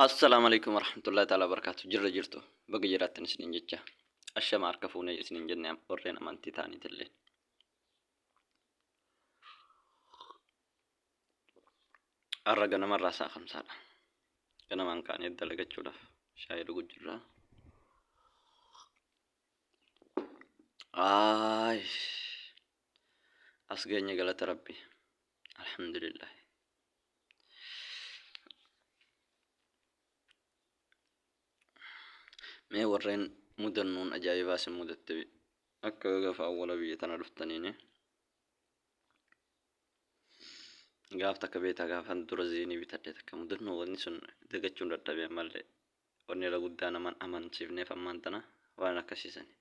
Assalaamu alaikum warahmatullahi ta'ala wabarakaatu. Jirra jirtu baga jiraattan isiniin jecha. Ashama harka fuunee isiniin jenne warreen amantii ta'aniitillee. Har'a ganamarraa sa'a kamsaadha. Ganamaan kaanee dalagachuudhaaf shaayii dhugu jirra. Aay. As geenye galata Rabbi. Alhamdulillah. Mee warreen mudannoon ajaa'ibaa isin mudatte akka gaafa awwala biyya tana dhuftaniini. Gaaf takka beektaa gaafan dura zeenii bitadhe takka mudannoo wanni sun dagachuun dadhabe ammallee wanni irra guddaa naman amansiifneef ammaan tana waan akkasii sani.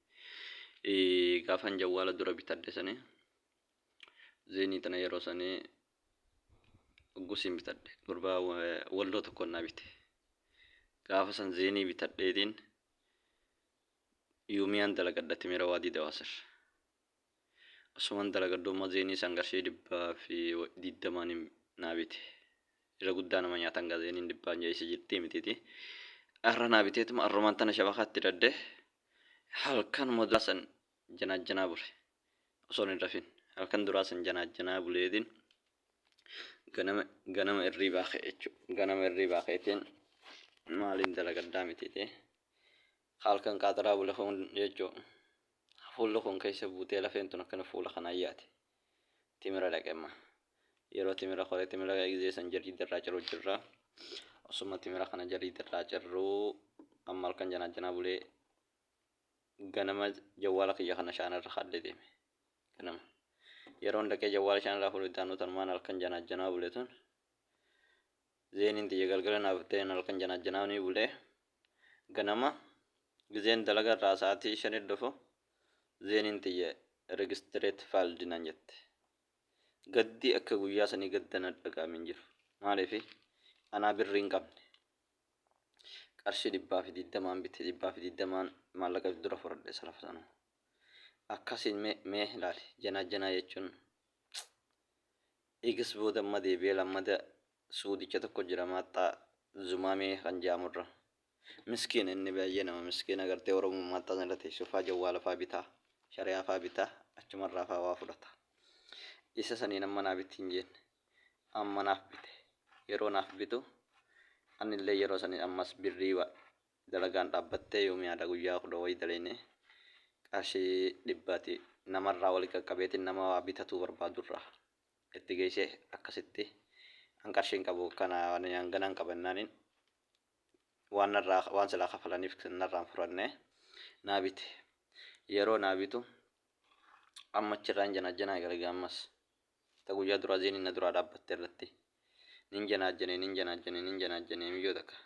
Gaafan jawwaala dura bitadhe sani zeenii tana yeroo sanii Hoggusiin bitadhe. Gurbaa walloo tokkoon naa bite. Gaafa san zeenii bitadheetiin yuumiyaan dalagadha timira waadii dawaasir. Osuman dalagadhu immoo zeenii san qarshii 120n naa bite. Irra guddaa nama nyaatan gaa zeeniin dhibbaan jeessa jirtii mitiiti. Arra naa biteetuma arrumaan tana shabakaatti hidhadhe halkanuma duraa san janaajjanaa bule. Osoon hin rafin halkan duraa san janaajjanaa buleetiin ganama ganama irriibaa ka'e jechuudha. Ganama irriibaa ka'eetiin maaliin dalagaddaa mitiiti. Halkan qaaxaraa bule kun jechuudha. Fuulli kun keessa buutee lafeen tun akkana fuula kanaan yaate. Timira dhaqe amma. Yeroo timira koree timira gizee san jariida irraa ciru jirra. Osuma timira kana jariida irraa cirruu amma halkan janaajjanaa bulee ganama jawwaala kiyya kana shaana irra kaadhee deeme. Ganama. Yeroon dhaqee jawwaala shaana irraa fuudhu itti tanumaan halkan janaajjanaa bule tun. Zeeniin tiyya galgala naaf ta'een halkan janaajjanaa ni bule. Ganama gizeen dalaga irraa sa'aatii shanii dhufu zeeniin tiyya registrate failed naan jette. Gaddi akka guyyaa sanii gadda na dhaga'ame hin jiru. Maaliif anaa birrii hin qabne. Qarshii 120n bite 120n maallaqa dura fudhadhe salafa sanuu. Akkasiin mee mee ilaali janaajjanaa jechuun Eegas booda amma deebi'ee lammada suudicha tokko jira maaxxaa zumaamee kan jedhamurra. Miskiina inni baay'ee nama miskiina gartee Oromoo maaxxaa sana irra teessu faa jawwaala faa bitaa shari'aa faa bitaa achumarraa faa waa fudhata. Isa saniin amma naa bitti hin jenne. Amma naaf bite. Yeroo naaf bitu anillee yeroo sanii ammas birrii dalagaan dhaabbattee yoom yaada guyyaa kudha wayii dalayne qarshii dhibbaati namarraa wali qaqqabeetiin nama waa bitatuu barbaadurraa itti geessee akkasitti an qarshii hin qabu kana ani hanganaan qaba jennaaniin waan narraa waan silaa kafalaniif narraan furanne naa bite yeroo naa bitu amma achirraan janaajjanaa eegale gaammas ta guyyaa duraa zeeniin na duraa dhaabbatte irratti nin janaajjane nin janaajjane nin janaajjane miyyoo takka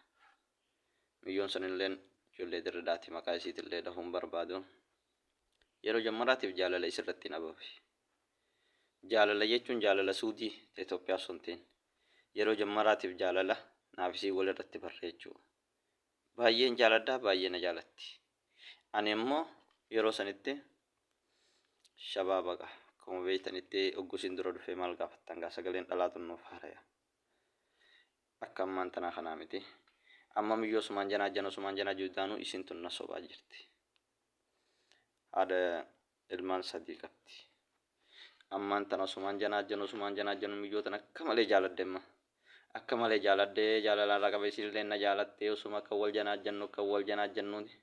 Miyyoon sunilleen ijoollee Dirridaati maqaa isiitillee dhahuu hin barbaadu. Yeroo jammaraatiif jaalala isirratti hin ababe. Jaalala jechuun jaalala Suudii ta Itoophiyaa osoo hin ta'in. Yeroo jammaraatiif jaalala naaf isiin walirratti barre jechuudha. Baay'een jaaladha baay'ee na jaalatti. Ani immoo yeroo sanitti shabaaba gaa akkuma beektanitti hogguu isiin dura dhufee maal gaafattan gaa sagaleen dhalaa tun nuuf haaraya. Akka ammaan tanaa kanaa miti. Amma miyyoo sumaan janaajjanu sumaan janaajju daanuu isiin tun na sobaa jirti. Haadha ilmaan sadii qabdi. Ammaan tana sumaan janaajjanu sumaan janaajjanu miyyoo tana akka malee jaaladhe amma. Akka malee jaaladhe jaalalaan irraa qaba isiinillee na jaalatte osuma akka wal janaajjannu akka wal janaajjannuuti.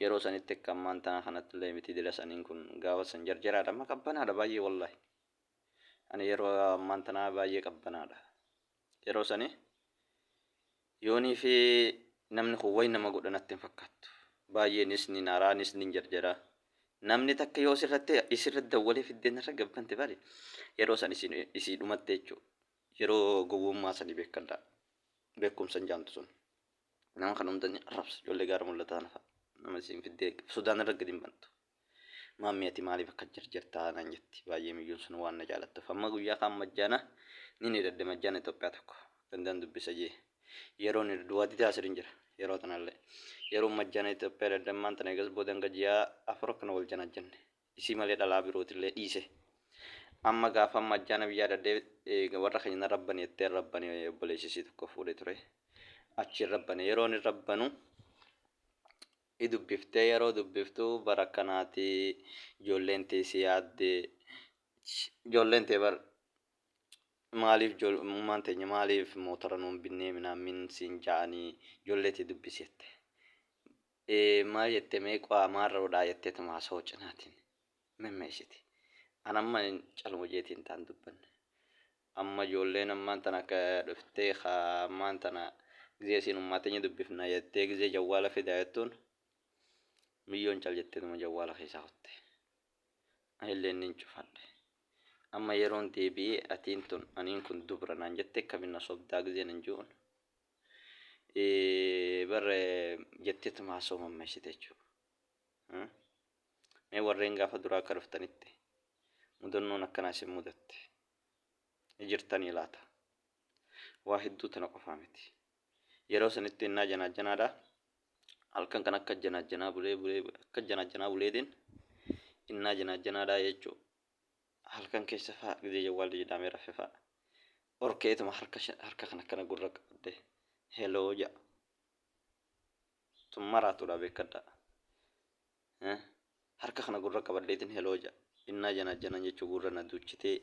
Yeroo sanitti akka ammaan tanaa kanatti illee miti dila saniin kun gaafa san jarjaraadha amma qabbanaadha baay'ee wallahi. Ani yeroo ammaan tanaa baay'ee qabbanaadha. Yeroo sani yoonii fi namni kun way nama godha natti hin fakkaattu. Baay'eenis ni naaraanis ni jarjara. Namni takka yoo sirratti isirratti dawwalee fiddee narra gabbante bari yeroo san isin isii dhumatte jechuudha. Yeroo gowwummaa sanii beekadhaa. Beekumsa hin jaamtu sun. Nama kana hunda ni arrabsa. Ijoollee gaara mul'ataa nafa. Nama isin fiddee sodaan irra gadi hin bantu. Maammee ati maaliif akka jarjartaa naan jetti. Baay'ee miyyuun sun waan na jaalattuuf. Amma guyyaa kaan majjaana nin hidhadhe majjaana Itoophiyaa tokko. Gandaan dubbisa jee. Yeroon hidhadhu waa didaa asirin jira. Yeroo tanallee. Yeroo majjaana Itoophiyaa hidhadhe ammaan tana eegas booda hanga ji'a afur akkana wal janajjanne. Isii malee dhalaa birootillee dhiise. Amma gaafa majjaana biyyaa hidhadhee warra keenya na rabbani jettee rabbani obboleessi isii tokko fuudhee ture. Achi irra bane. Yeroon irra banu i dubbiftee yeroo dubbiftu bara akkanaati ijoolleen tee si yaadde ijoolleen tee bar maaliif ummaan teenya maaliif mootora nuun binnee minaammin siin ja'anii ijoollee tee dubbisi jette. Maal jette mee qo'aa maarroodhaa jetteetuma haasawuu cinaatiin memmeessiti. An amma caluma jeetiin taan dubbanne. Amma ijoolleen ammaan tana akka dhuftee kaa ammaan tana gizee isiin ummaa teenya dubbifna jettee gizee jawwaala fidaa jettuun miyyoon cal jetteetuma jawwaala keessaa kutte. Anilleen nin cufadhe. Amma yeroon deebi'ee atiin tun aniin kun dubra naan jette akkamiin na sobdaa gizee nan ji'uun bar jetteetuma haasoo mammeessite jechuudha. Mee warreen gaafa duraa akka dhuftanitti mudannoon akkanaa isin mudatte ni jirtanii laata? Waa hedduu tana qofaa miti. Yeroo sanitti innaa janaajjanaadha. Halkan kan akka janaajjanaa bulee bulee akka janaajjanaa buleetiin innaa janaajjanaadha jechuudha. Halkan keessa faa gizee jawwaalli jedhamee rafe faa. Orkeetuma harka harka kan akkana gurra qabadde heloo ja'a. Tun maraatuudha beekadhaa. Harka kana gurra qabadheetiin heloo ja'a. Innaa janaajjanan jechuu gurra na duuchitee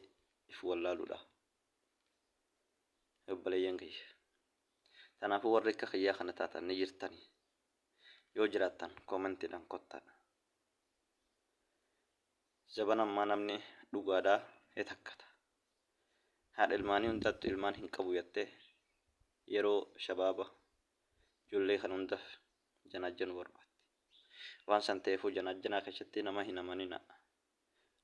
if wallaaluudha. Obboleeyyan kiyya. Tanaafuu warri akka kiyyaa kana taatan ni jirtani. Yoo jiraattan koomentiidhaan kottaa. Zabana ammaa namni dhugaadhaa ni takkata. Haadha ilmaanii hundaattu ilmaan hin qabu jattee yeroo shabaaba ijoollee kan hundaf janaajjanuu barbaaddi. Waan san ta'eefuu janaajjanaa keessatti nama hin amaninaa.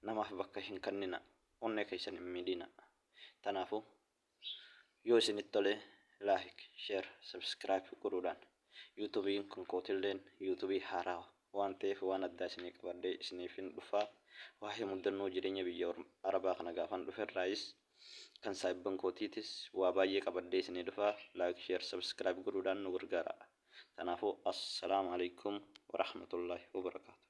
Namaaf bakka hin kanninaa. Onnee keessan hin miidhinaa. Tanaafuu yoo isinitti tole like, share, subscribe godhuudhaan yuutuubiin kun kootilleen yuutuubii haaraa waan ta'eef waan addaa isinii qabadhee isiniifin dhufaa. Waa'ee muddannoo jireenya biyya Arabaa kana gaafan dhuferraayis kan saahibban kootiitis waa baay'ee qabadhee isinii dhufa. Like, share, subscribe godhuudhaan nu gargaara. Tanaafuu assalaamu alaikum warahmatullaahi wabarakaatu.